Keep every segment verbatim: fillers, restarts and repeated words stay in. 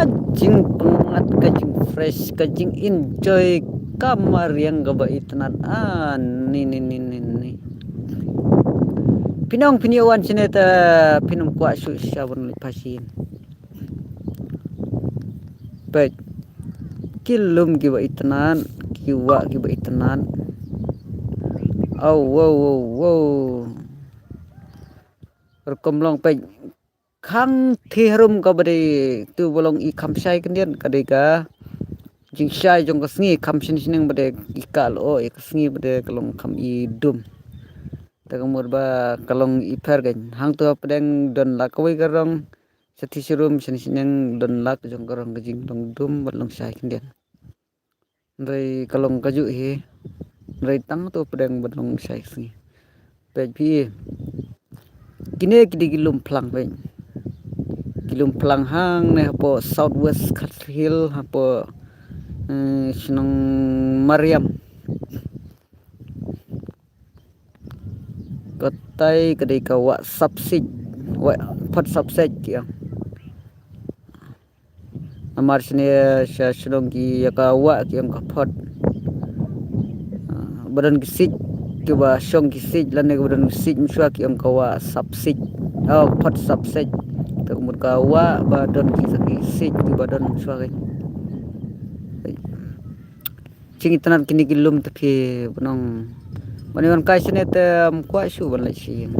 jingpyngngad, ka jingfresh, ka jingenjoy, ka mariang kaba itynnad. Ah, ni, ni, ni, ni, ni. Phin ong phin ïa wan shane te phin ym kwah shuh sha ban leit phashi. Peit. Ki lum kiba itynnad, ki wah kiba itynnad. Oh, wow, wow, wow. Rukom long peit. Khang thiharum kaba dei tu ba long i kham shai khyndiat, ka dei ka jingshai jong ka sngi, kham shen shneng ba dei i ka lo, i ka sngi ba dei ka long kham i dum. Te ka mut ba ka long i pher kein. Hangtu hapdeng don la kawei ka rong, sha thiharum shen shneng don la ka jong ka rong, ka jinglong dum bad long shai khyndiat. Hynrei ka long kajuh hi. Hynrei tang tu pdeng ban long shai sngi. Peit phi. Kine ki dei ki lum phlang peit. Ki lum phlang hangne hapoh South West Khasi Hills hapoh, eh, shnong Mariam. Katai ka dei ka wah Sapsik, wah Phot Sapsik ki ong. Namar shane sha shnong ki ïa ka wah ki ong ka Phot. Ah, ba don ki sik, kiba shong ki sik, lane ba don ki sik mynshuwa ki ong ka wah Sapsik. Oh, Phot Sapsik. Te ka mut ka wah ba don ki, ki sik kiba don mynshuwa kein. Jingitynnad kine ki lum te phi ban ong. Ban wan kai shane te ym kwah shuh ban leit sha ïing.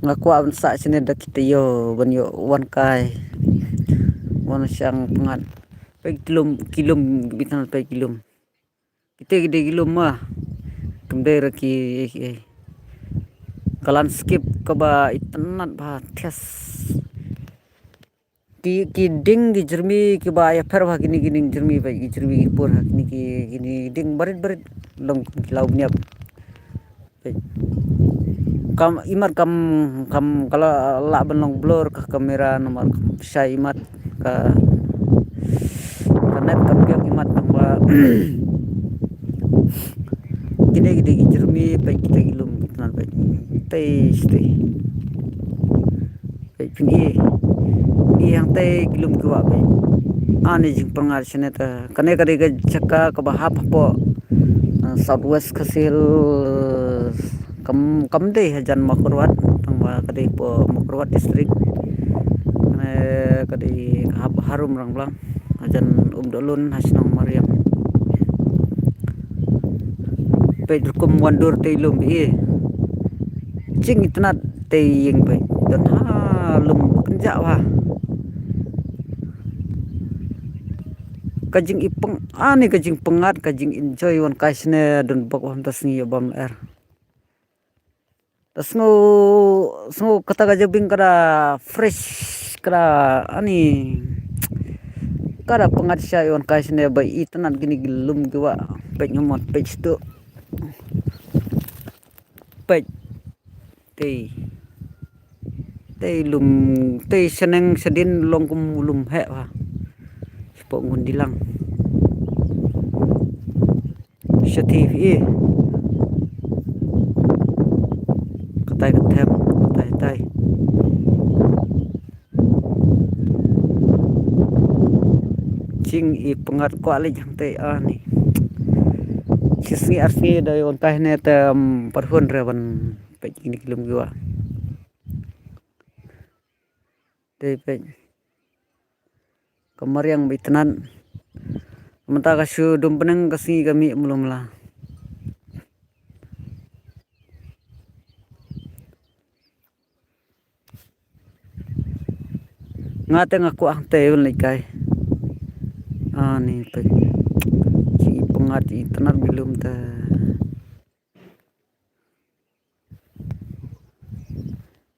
Nga kwah ban sah shane da ki taïew ban ïoh wan kai. Wan shang pyngngad. Peit ki lum, ki lum, itynnad peit ki lum. Kite ki dei ki lum ma. Kam dei ra ki, eh, eh. Ka landscape kaba itynnad bha thiah. Ki, ki dieng ki jyrmi kiba ïapher ha kine ki dieng jyrmi ba ki jyrmi ki pur ha kine ki, kine ki dieng barit barit long ki law bniap. Kam imat kam, kam ka la lah ban long blur ka kamera namar kam shai imat ka, ka net kam biang imat tang ba kine ki dei ki jyrmi peit kita ki lum kita peit. Tei, tei. Peit phin i. I hangtei ki lum ki wah peit. Ani jingpyngngad shane te. Kane ka dei ka jaka kaba hap hapoh, uh, South West Khasi Hills. Kam, kam dei hajan Mawkyrwat, tang ba ka dei hapoh Mawkyrwat district. Kane ka dei ka hap harum Rangblang. Hajan Umdohlun ha shnong Mariam. Peit rukom wan dur tei lum i. Jingitynnad tei ïing peit. Don ha lum kynjah ha. Ka jingipyng, ani ka jingpyngngad, ka jingenjoy wan kai shane don bok bam ta sngi ïa bam er. Ta sngew, sngew kata ka jabieng ka da fresh, ka da ani, ka da pyngngad shai wan kai shane ba itynnad kine ki lum ki wah peit ngamot peit shtu. Peit. Tei. Tei lum, tei shaneng shadien long kum lum heh ha. Shapoh ngun dilang. Shathie phi. Katai ka them, katai tai. Jingipyngngad kwah leit hangtei ani. Shi sngi ar sngi da wan kai ne te, um, pat hun re ban peit kine ki lum ki wah. Te peit. Ka mariang ba itynnad. Mynta ka shu dum bneng ka sngi ka mih mlum la. Nga te nga kwah hangtei ban leit kai. Ani peit. Jingipyngngad itynnad ki lum te.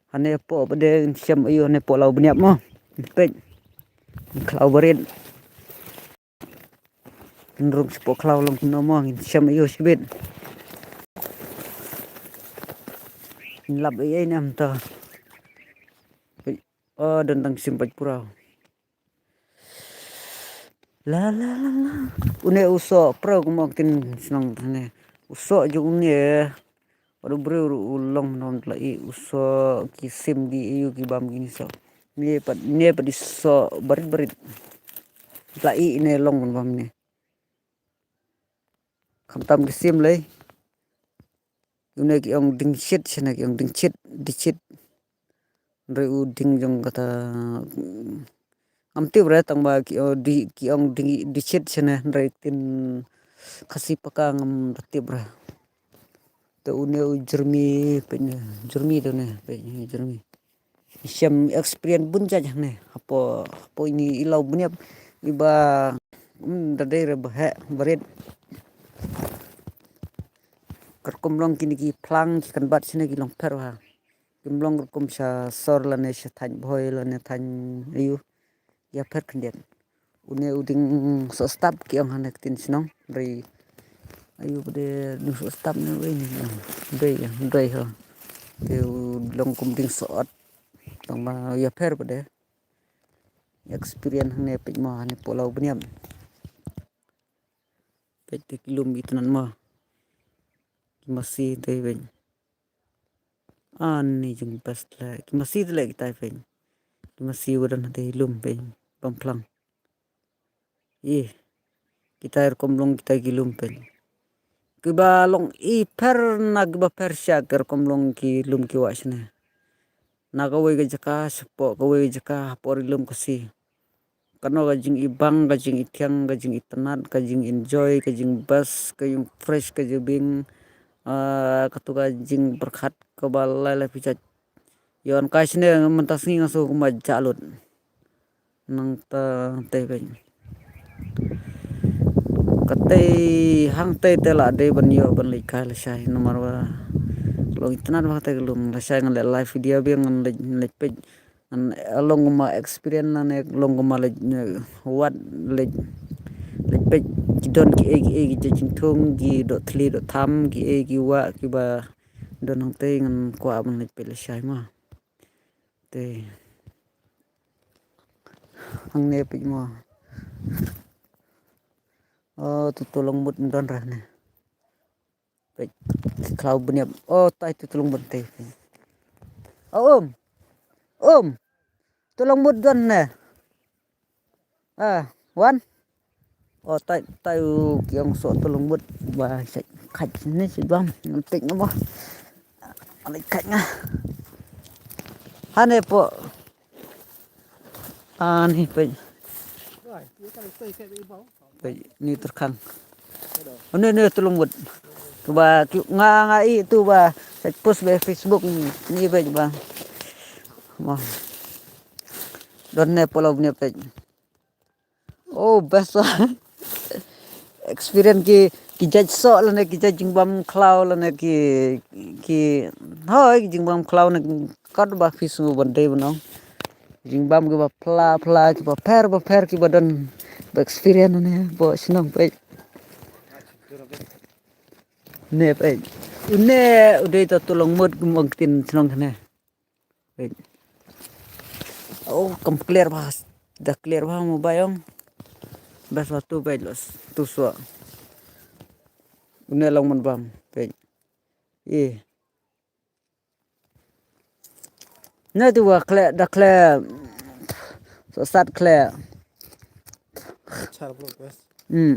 Hane poh ba dei ngin shem aïu hane poh law bniap mo. Peit. Khlaw barit. Nrung shapoh khlaw long kumno mo ngin shem aïu shibit. Ngin lap ei ei ne em to. Peit. Oh, don tang shim peit pura. La la la la. Une u soh pura kumno kin shnong ne. U soh jong une. Bad u briew ruh u long mynno la i u soh ki sim ki aïu ki bam kine soh. Ne pat, ne pat i soh barit barit. La i ne long ban bam ne. Khamtam ki sim lei. Une ki ong ding shit shane, ki ong ding shit, di shit. Hynrei u ding jong kata, ngam tip re, tang ba ki ong di, ki ong ding di shit shane, hynrei ktien Khasi paka ngam da tip re. Te une u Jeremy, peit ne, Jeremy te une, peit ne, Jeremy. Shem experience bun jait hangne. Hapoh, hapoh ine i Law Bniap, iba, um, da dei re ba heh, barit. Ka rukom long kine ki phlang, ki kynbat shane ki long pher ha. Kim long rukom sha sor lane sha thaiñ Bhoi lane thaiñ aiu. Ïapher khyndiat. Une u ding soh stap ki ong hane ktien shnong. Hynrei aiu ba dei ding soh stap ne wei ne. Dei, dei ho. Te u long kum ding soh ot. Tang ba ïapher ba dei. Experience hangne peit mo hane hapoh Law Bniap. Peit te ki lum itynnad mo. Ki masi te peit. Ani jong best le. Ki masi te le kitai peit. Ki masi wa don hate lum peit. Bam phlang. Ih. Kitai rukom long kitai ki lum peit. Kiba long i pher na kiba pher sha ki rukom long ki lum ki wah shane. Na kawei ka jaka shapoh kawei ka jaka hapoh ri lum Khasi. Kano ka jingibang, ka jingithiang, ka jingitynnad, ka jingenjoy, ka jingbest, ka jingfresh, ka jingbiang, ah, kato ka jingpyrkhat kaba lai lai phi jait. Ïoh ka shane mynta sngi nga sngew kumba jah lut. Nangta te peit. Katei hangtei te la dei ban ïoh ban leit kai lashai namar ba long itynnad ba katei ka lum lashai ngan leit live video biang ngan leit, leit peit. Ngan, eh, long kumba experience lane long kumba leit, eh, wad leit, leit peit ki don kiei kiei ki jingthung ki doh thli doh tham kiei ki wah kiba don hangtei ngan kwah ban leit peit lashai ma. Te. Hangne peit mo. Oh, tu tulong mut don ra ne. Peit. Khlaw bniap. Oh, tai tu tulong mut te. Oh, um. Um. Tulong mut don ne. Ah, wan. Oh, tai, tai u ki ong soh tulong mut ba sa khat ne si bam. Ngan peit nga mo. Ngan khat nga. Hane po. Ani peit. Peit ni terkhang. Ni ni tulong mut. Ba ki nga nga i tu ba sa post ba Facebook ni peit ba. Mo. Don ne polo ni peit. Oh, best. Experience ki, ki jait soh lane ki jait jingbam khlaw lane ki, ki, hoi, ki jingbam khlaw ne kat ba phi sngew ban dei ban ong. Jingbam kiba phla phla kiba pher ba pher kiba don ba experience ne ba shnong peit. Ne peit. Une u dei ta tulong mut kum ong ktien shnong ne. Peit. Oh, kam clear bha. Da clear bha mo ba ong. Best ba tu peit los. Tu so. Une long man bam. Peit. Ih. Ne tu wa khleh da khleh. Soh sat khleh. Machar bro best. Hmm.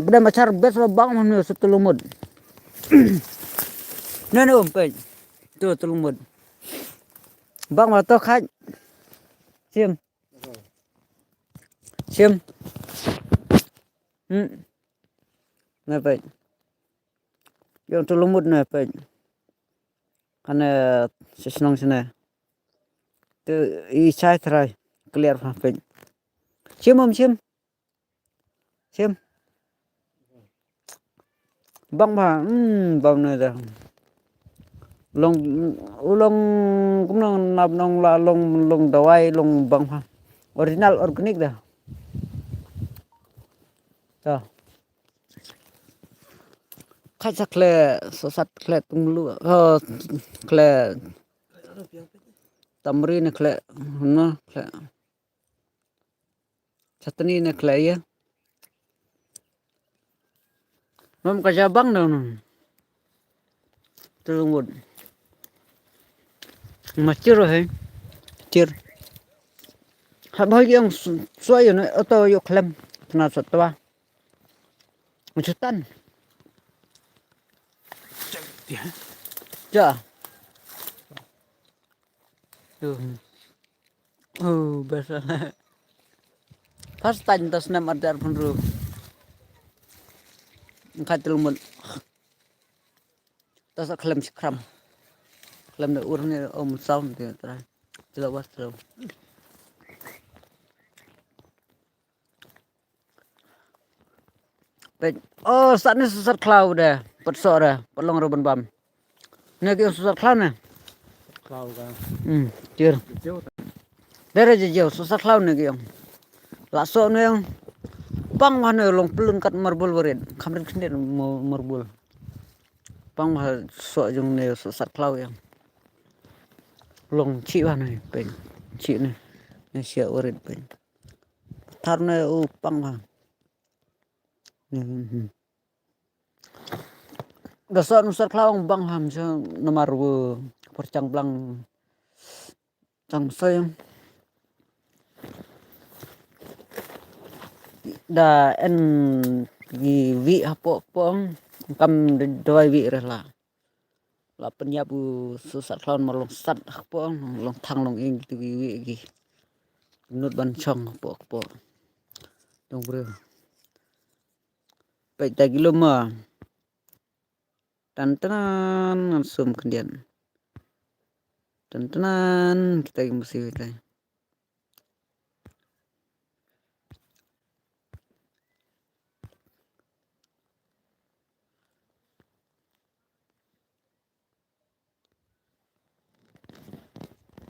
Bda machar best ba bang man ne soh tulong mut. Ne ne um peit. Tu tulong mut. Bang ma to khat. Sim. Sim. Hmm. Ne peit. Ïong tulong mut ne peit. Kane shisnong sine. Tu i chai trai clear pha peit. Sim um sim. Sim. Bang ba, hmm, bang ne da. Long, u long, kumno nap nong la long, long dawai, long bang ba. Original, organic da. Da. Khat sa khleh, soh sat khleh tung lu, oh, khleh. Tamri ne khleh, na khleh. Chutney ne khleh ïa. Mam ka jabang da no. Tulong mut. Machir he. Chir. Haba ïong soi ïong oto ïong khlem. Tna sa twa. Chutan. Ja. Tuh. Oh, best. First time tas nam adar pun ru. Engkat telumut. Tas khlem sikram. Khlem da ur ni om sound dia try. Tilo was tilo. Peit. Oh, sat ni susat khlaw de. Pat sok de. Pat long ruban bam. Ne ki ong susat khlaw ne. Khlaw ka. Hmm, tiar. Dere je jeo susat khlaw ne ki ong. La sok ne ong. Pang wah ne long pelun kat marbul warit. Khamrit khnet marbul. Pang wah sok jong ne susat khlaw ong. Long chi wah ne peng. Chi ne. Ne sia warit peng. Thar ne u pang wah. Da sot nusat khlaw bang ham sha namar u por chang blang chang soyang. Da en gi wi hapo pong kam doi wi rela. La pynïap u susat khlaw mar long sat hapo long thang long ing tu wi wi gi. Nut ban chong hapo hapo. Dong breu. Peit ta gilo ma. Tan tan ngan sum khyndiat. Tan tan kita ki musi kita.